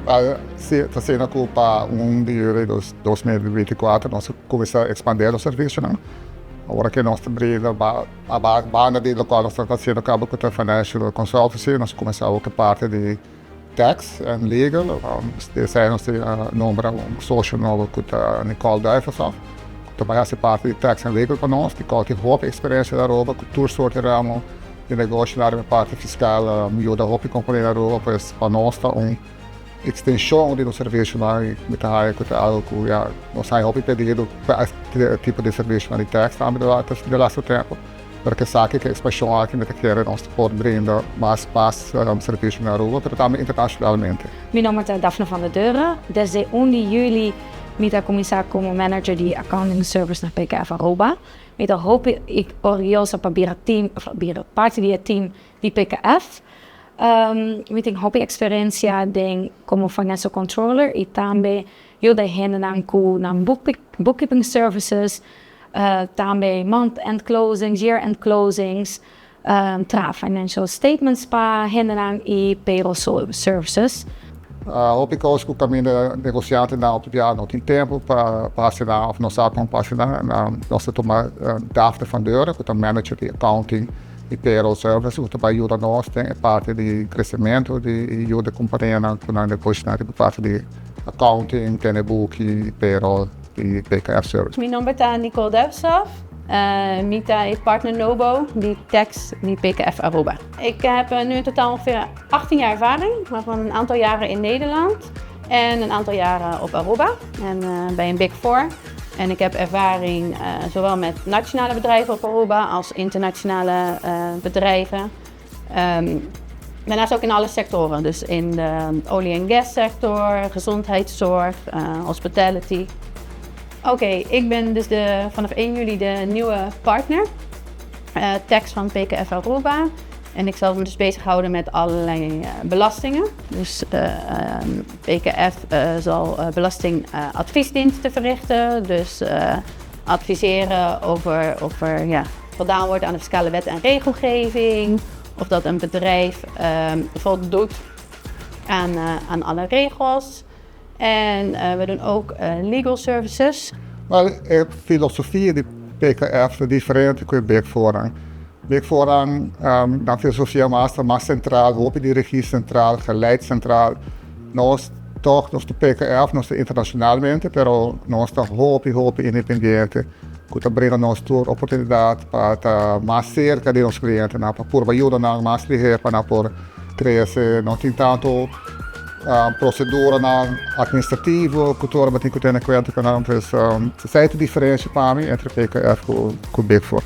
Ta asina ku pa 1 di yüli 2024 nos a kuminsá ekspandé nos servisionan. Awor ku nos ta brinda banda di lokual nos ta hasiendo kaba ku ta financial consultancy, nos a kuminsá ku parti di tax and legal. Esei nos a nombra un sosio nobo ku ta Nicole Duivenhof, ku ta bai hasi parti di tax and legal pa nos. Nicole tin hopi eksperensia na Aruba ku tur sorto di ramo di negoshi na parti fiskal, yuda hopi kompania na Aruba, pues pa nos ta un ekstenshon di nos servisionan i mi ta haya ku ta algu ku ya nos haya hopi pedido pa e tipo di servisionan di tax tambe de laatste tempu. Pero ku esaki, ku e ekspanshon aki, mi ta kere nos por brinda mas servisio na Aruba, pero tambe internashonalmente. Mi nomber ta Daphne van der Deuren. Desde 1 di yüli mi ta kuminsá komo manager di accounting service na PKF Aruba. Mi ta hopi orguyoso pa bira team, bira parti di e team di PKF. Mi tin hopi eksperensia den komo financial controller i tambe yuda hendenan ku nan bookkeeping services, tambe month end closings, year end closings, traha financial statements pa hendenan i payroll services. Hopi kos ku kaminda negosiantenan òf bia no tin tempu pa hasi nan òf no sa kon pa hasi nan, nos ta tuma Daphne van Deuren, ku ta manager di accounting i payroll service, ku ta bai yuda nos den e parti di kresementu di yuda kompanianan ku nan negoshinan riba parti di accounting, tene buki, payroll i PKF service. Mi nomber ta Nicole Duifshof. Mi ta e partner nobo di tax di PKF Aruba. Ik heb nu in totaal ongeveer 18 jaar ervaring, waarvan een aantal jaren in Nederland en een aantal jaren op Aruba en bij een Big Four. En ik heb ervaring zowel met nationale bedrijven op Aruba als internationale bedrijven. Daarnaast ook in alle sectoren, dus in de olie- en gassector, gezondheidszorg, hospitality. Oké, ik ben dus vanaf 1 juli de nieuwe partner tax van PKF Aruba. En ik zal me dus bezighouden met allerlei belastingen. Dus PKF zal belastingadviesdiensten verrichten. Dus adviseren over of er, ja, voldaan wordt aan de fiscale wet en regelgeving. Of dat een bedrijf voldoet aan alle regels. En we doen ook legal services. Wel, e filosofia di PKF ta diferente ku e Big Four. Big Four, nan filosofia mas sentral, hopi di regie sentral, geleid sentral. Nos toch, nos PKF, nos internashonalmente, pero nos ta hopi, hopi independiente. Ku ta brinda nos tur oportunidat pa ta mas serka di nos klientenan, pa por yuda nan mas lihé pa nan por krese. No tin tantu proseduranan atministrativo ku tur tin ku tene kuenta ku nan. Pues, esei ta e diferensia pa mi entre PKF ku Big Four.